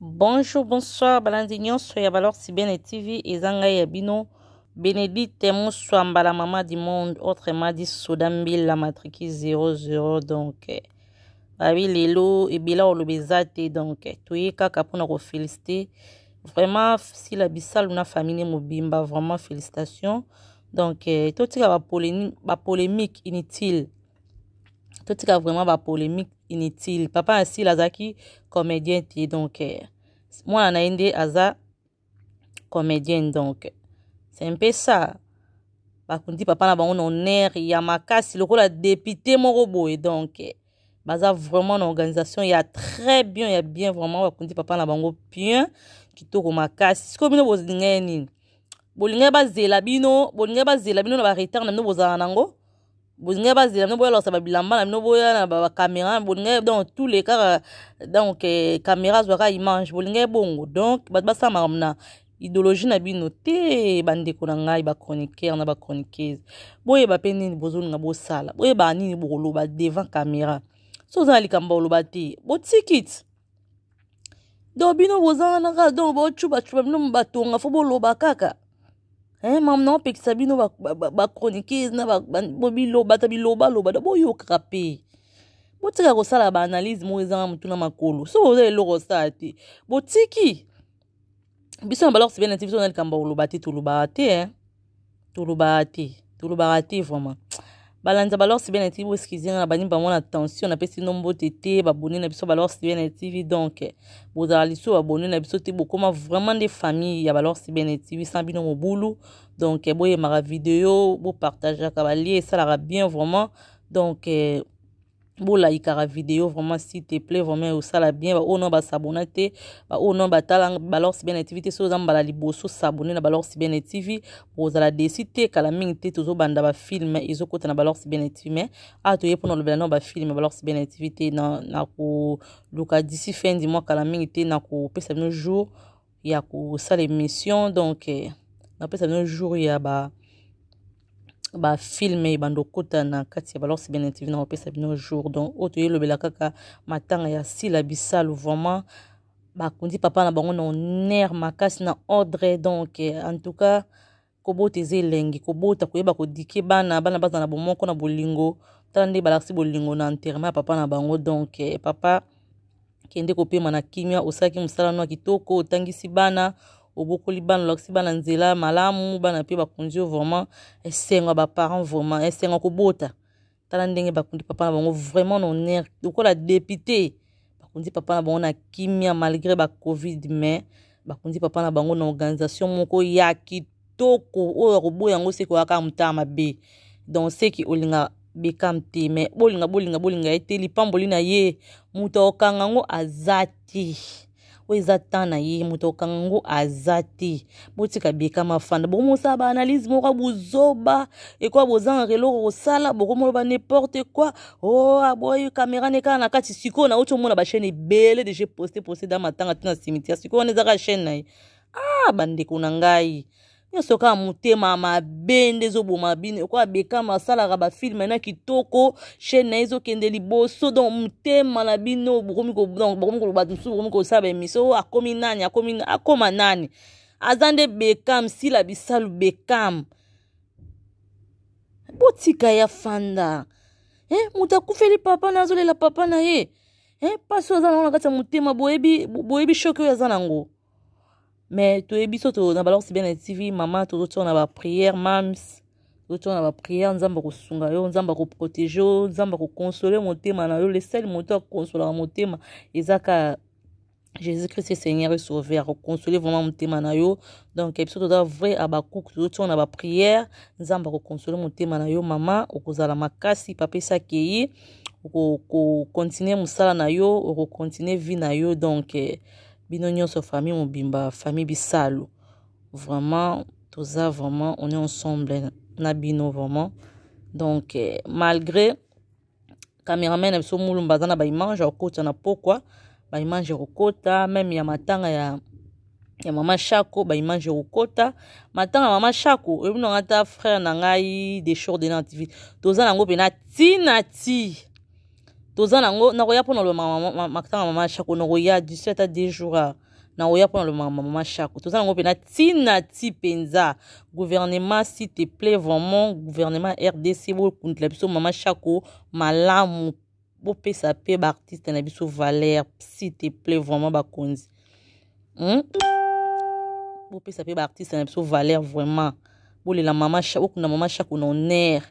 Bonjour, bonsoir, balandi nyonso ya Valor Sibene TV, eza ngai ya bino Bénédicte Muswamba, la maman du monde, autrement dit Soda Mbila, matricule 00. Donc, babi lelo ebela oloba eza te, donc toye kaka mpona koféliciter vraiment Sila Bisalu na famille mobimba, vraiment félicitations. Donc, totika bapolémique inutile, totika vraiment bapolémique inutile. Papa ya Sila azalaki comédien te, donc mwana na ye nde aza comédienne, donc c'est un peu ça. Bakundi papa na bango na honneur ya makasi lokola député moko boye, donc baza vraiment na organisation ya très bien, ya bien vraiment. Bakundi papa na bango bien, kitoko makasi. Sikoyo bino bolinga ye nini? Bolinga bazela bino, bolinga bazela bino na baretard na bino, bozala nango, bolingai bazela bino, boya losa babilamba na bino, boya na bacaméra, bolingai donc tous les kaka, donc caméra azwaka image, bolingai bongo. Donc bato basala makambo na idéologie na bino te. Bandeko na ngai, bachroniqueur na bachroniqueuse, boyeba mpe nini bozolinga bosala, boyeba nini bokoloba devant caméra. So oza na likambo oloba te, botiki ti. Donc bino boza wana kaka, donc bocubacuba bino batonga, fo boloba kaka. Mama na opekisa bino bachroniqueuse na bata bilobaloba, do boyokaka mpe, botika kosala baanalyse moko ezanga motu na makolo. So boza eloko osala te, botiki biso na Balor Sibene ti. Biso na likambo koloba te, tolobaka te, tolobaka te, tolobaka te vraiment. Balandi ya Balor Sibene TV, boexcuser nga na bani bango na tension, napesi no mbote te. Babone na biso Balor Sibene TV, donc bozala lisusu babone na biso te, bokóma vraiment nde famille ya Balor Sibene TV. Sans bino mobulu. Donc boyemaka video, bopartageaka balie, esalaka bien vraiment. Donc bolayikaka video vraiment, s'il te plaît, vraiment osala bien. Baoyo no basabona te, baoyo no batala Balor Sibene TV te, soki oza mbala liboso, s'abonner na Balor Sibene TV, bozala déçus te. Kala mingi te tozobanda bafilm ezokota na Balor Sibene TV, mais awa toye mpona olobela no bafilm Balor Sibene TV te. Na koluka d'ici fin du mois, kala mingi te, na kopesa bino jour ya kosala émission. Donc napesa bino jour ya ba bafilm ebanda okota na kati ya Balor Sibene TV, na kopesa bino jour. Donc oyo toyelobela kaka matanga ya Sila Bisalu, vraiment bakundi papa na bango na honneur makasi, na ordre. Donc en tout cas, kobota eza elengi, kobota, koyeba kodike bana, bana baza na bomoko na bolingo. Tala nde balakisi bolingo na enterrement ya papa na bango. Donc papa, kende kopema na kimia. Osalaki mosala no ya kitoko, otangisi bana, obokoli bana, olakisi bana nzela malamu, bana mpe bakonzi yo. Vraiment esengo ya baparent, vraiment esengo kobota. Tala ndenge bakundi papa na bango vraiment na honneur lokola député. Bakundi papa na bango na kimia malgré bacovid, mais bakundi papa na bango na organisation moko ya kitoko. Oyo akoboya yango, seki oyaka motala mabe. Donc seki olinga Bekam te, mais bolinga, bolinga, bolinga ye te, lipamboli na ye moto akokanga yango aza te. Oyo eza temps na ye, moto akokanga yango aza te. Botika Bekam afanda. Bokomosala baanalyse moko ya bozoba, ekoya bozangaka eloko kosala, bokomoloba n'importe quoi. O oh, aboyi caméra ne kaka na kati. Sikoyo nauti omona bachaîne ebele déjà poste poste da matanga tina cimetière. Sikoyo wana ezaka chaîne na ye. Ah, bandeko na ngai nyonso, kaka motema mabe nde ezoboma bino. Ekoya Bekama asalaka bafilm na kitoko, chaîne na ye ezokende liboso. Donc motema na bino, bokomi koloba mosusu, bokomi kosala baémission oyo akomi nani, akomi, akoma nani, aza nde Bekam, Sila Bisalu Bekam. Botika ya fanda. Moto akufeli papa na, azolela papa na ye, mpasi oyo aza nango na kati ya motema, boyebi, boyebi choc oyo aza nango. Mais toyebi so to na Balor Sibene TV, mama, tozotia na baprière, mams, tozotia na baprière. Nzambe akosunga yo, Nzambe akoprotéger yo, Nzambe akoconsoler motema na yo. Le seul moto akonsolaka motema eza ka Jésus-Christ Seigneur et Sauveur, akoconsoler vraiment motema na yo. Donc biso toza vrai abakuku, tozotia na baprière. Nzambe akoconsoler motema na yo, mama, okozala makasi. Papa esakei, okocontinuer mosala na yo, okocontinuer vie na yo. Donc bino nyonso, famille mobimba, famille Bisalu, vraiment toza, vraiment on est ensemble na bino vraiment. Donc malgré cameraman na biso Mulumba aza na baimage akota na pokwa, baimage ekokota même ya matanga ya mama Shako, baimage ekokota matanga ya mama Shako. Oyebi nanga ata frère na ngai de Shor de na TV, toza nango mpena ntina ti toza nango. Nakoya mpona loba matanga mama Shako, nakoya d'ici ata 2 jours. Na oya mpona lomaka mama Shako, toza nango mpena ntina ti mpenza. Gouvernement, s'il te plaît, vraiment, gouvernement RDC, bokundela biso mama Shako malamu, bopesa mpe baartiste na biso valeur, s'il te plaît, vraiment, bakonzi, Bopesa mpe baartiste na biso valeur, vraiment. Bolela mama, bokunda mama Shako na honneur.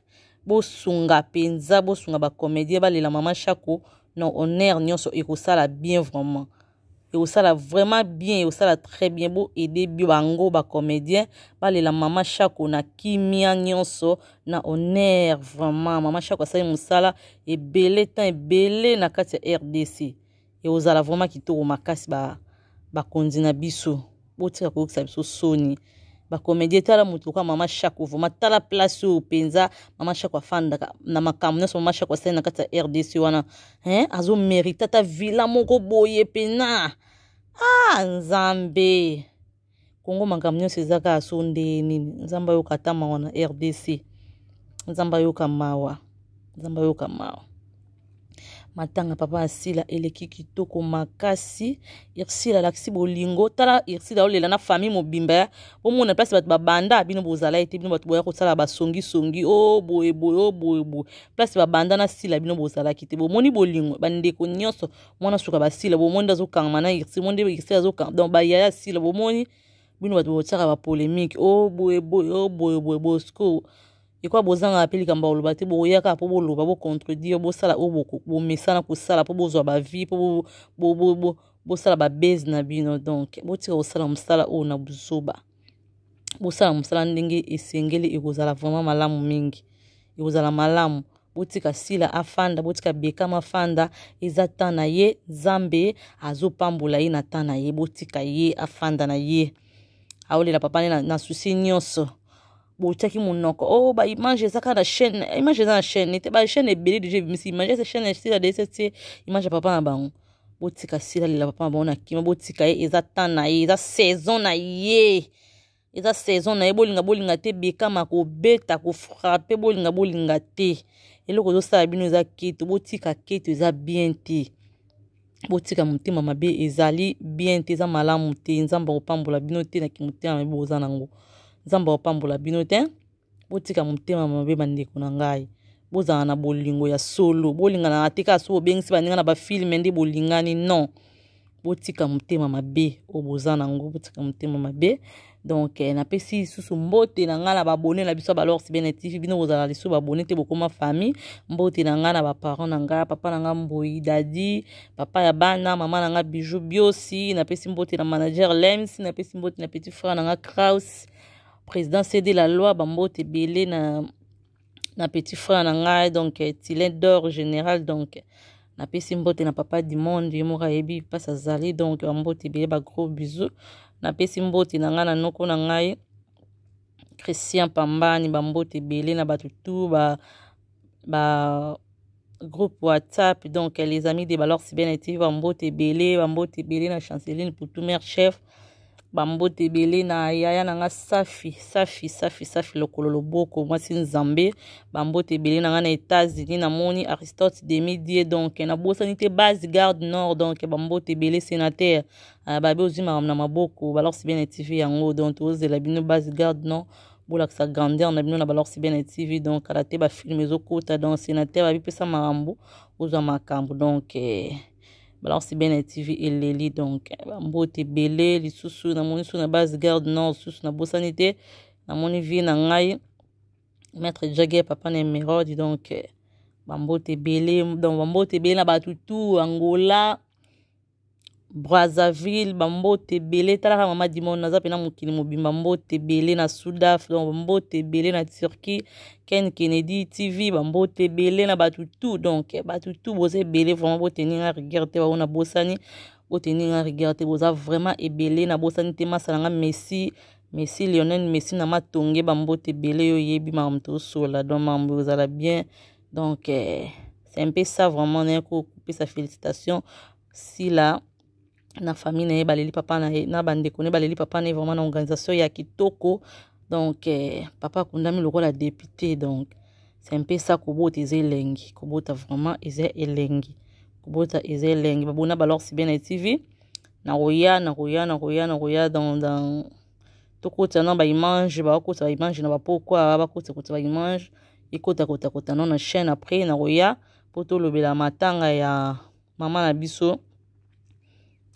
Bosunga mpenza, bosunga bacomédien, balela mama Shako na honneur nyonso. Ekosala bien, vraiment, ekosala vraiment bien, ekosala très bien. Boaider bio bango bacomédien, balela mama Shako na kimia nyonso, na honneur, vraiment. Mama Shako asali mosala ebele, temps ebele na kati ya RDC. Ekozala vraiment kitoko makasi. Bakonzi na biso, botika koyokisa biso soni. Bacomédien, tala moto lokola mama Shako, vraiment, tala place oyo mpenza mama Shako afandaka, na makambo nyonso mama Shako asali na kati ya RDC wana, hein? Azomérite ata villa moko boye pena. Ah, Nzambe, Kongo, makambo nyonso eza kaka so nde nini? Nzambe ayoka ata mawa na RDC. Nzambe ayoka mawa, Nzambe ayoka mawa. Matanga papa Asila eleki kitoko makasi. Ursile alakisi bolingo. Tala Ursile aolela na famille mobimba. Bomona place bato babanda. Bino bozala ete bino bato boya kosala basongisongi, o boye boye, o boye boye. Place babanda na Sila, bino bozalaki te. Bomoni bolingo bandeko nyonso, mwana suka basila. Bomoni nde azokangama na Ursile, mo nde Ursile azokanga. Donc bayaya Sila, bomoni bino bato botiaka bapolémique, o boye boye, o boye boye. Bosco ekwa bozangaka mpe likambo ya koloba te. Boyaka mpo boloba, bocontredire, bosala oyo bomesana kosala mpo bozwa bavie, mpo bosala babase na bino. Donc botika kosala mosala oyo na buzoba. Bosala mosala ndenge esengeli, ekozala vraiment malamu mingi, ekozala malamu. Botika Sila afanda, botika Bekam afanda. Eza temps na ye, Nzambe azopambola ye na temps na ye. Botika ye afanda na ye, aolela papa ne na souci nyonso. Botiaki monoko, o oh, baimage eza kaka na chaîne, image eza na chaîne te. Bachaîne ebele déjà ebimisi image. Eza chaîne Sila dese tie image ya papa na bango. Botika Sila lela papa na bango na kima. Botika ye, eza temps na ye, eza saison na ye, eza saison na ye. Bolinga bolinga te, Bekama kobeta, kofrapper. Bolinga bolinga te, eloko ezosala bino eza keto. Botika keto, eza bien te. Botika motema mabe, ezali bien te, eza malamu te. Nzambe akopambola bino te na motema mabe boza nango. Nzambe akopambola bino te. Botika motema mabe, bandeko na ngai. Bozala na bolingo ya solo. Bolinganaka te kaka so bobengisi baninga na bafilm nde bolingani. Non, botika motema mabe oyo boza nango, botika motema mabe. Donc napesi lisusu mbote na ngai na baabonnés na biso ya Balor Sibene TV. Bino bozala lisusu baabonnés te, bokoma famille. Mbote na ngai na baparent na ngai, papa na ngai Mboi Dadi, papa ya bana, mama na ngai Bijou Biosi. Napesi mbote na manager Lems, napesi mbote na petit frère na ngai Kraus, président CD la loi. Bambote ebele na petit frère na ngai, donc Tilin d'or général. Donc napesi mbote na papa du monde, ye moko ayebi mpasi azali. Donc bambote ebele, bagros bisous. Napesi mbote na ngai na noko na ngai Christian Pambani. Bambote ebele na bato tu ba groupe WhatsApp, donc les amis de Balor Sibene TV. Bambote ebele, bambote ebele na Chanceline Putu, mère chef. Bambote ebele na yaya na nga Safi, Safi, Safi, Safi lokolo loboko, mwasi Nzambe. Bambote ebele na nga na États-Unis, namoni Aristote Demidie. Donc nabosani te base garde nord. Donc bambote ebele, sénateur babe, ozwi makambo na maboko. Balor Sibene TV yango, donc tozela bino, base garde nord, bolakisa grandeur na bino na Balor Sibene TV. Donc kala te bafilm ezokota. Donc sénateur babi, pesa makambo, ozwa makambo. Donc Balor Sibene TV eleli. Donc bambote ebele lisusu. Namoni su na base garde nord lisusu, nabosani te, namoni vie na ngai maître Jagger, papa na Emerode. Donc bambote ebele, donc bambote ebele na bato tu Angola, Brazzaville, bambote ebele. Talaka mama Dimon, naza mpena mokili mobimba. Mbote ebele na Sudaf, donc bambote ebele na Turquie, Ken Kennedy TV. Bambote ebele na bato tu. Donc bato tu boza ebele, vraiment, boteni nga rigueur te. Bango nabosani, boteni nga rigueur te, boza vraiment ebele. Nabosani te masala nga Messi, Messi Lionel Messi na Matonge. Bambote ebele, yo oyebi makambo tosola. Donc makambo ozala bien. Donc c'est un peu ça, vraiment. Naye kopesa félicitation Sila na famille na ye, baleli papa na ye, na bandeko na ye, baleli papa na ye vraiment na organisation ya kitoko. Donc papa akundami lokola député. Donc c'est un peu ça. Kobota eza elengi, kobota vraiment eza elengi, kobota eza elengi. Babona Balor Sibene TV. Nakoya, nakoya, nakoya, nakoya dans tokotisa na baimage, bakotisa baimage na bapokwa, bakotisakotisa baimage, ekotakotakota no na chaîne. Après nakoya mpo tolobela matanga ya mama na biso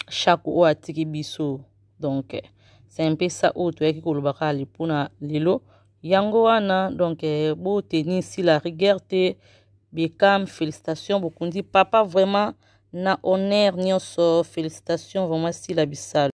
Shako oyo atiki biso. Donc c'est un peu ça oyo toyaki koloba kaka mpona lelo, yango wana. Donc botenir Sila rigueur te. Bekam, félicitation, bokundi papa vraiment na honneur nyonso. Félicitation vraiment, Sila Bisalo.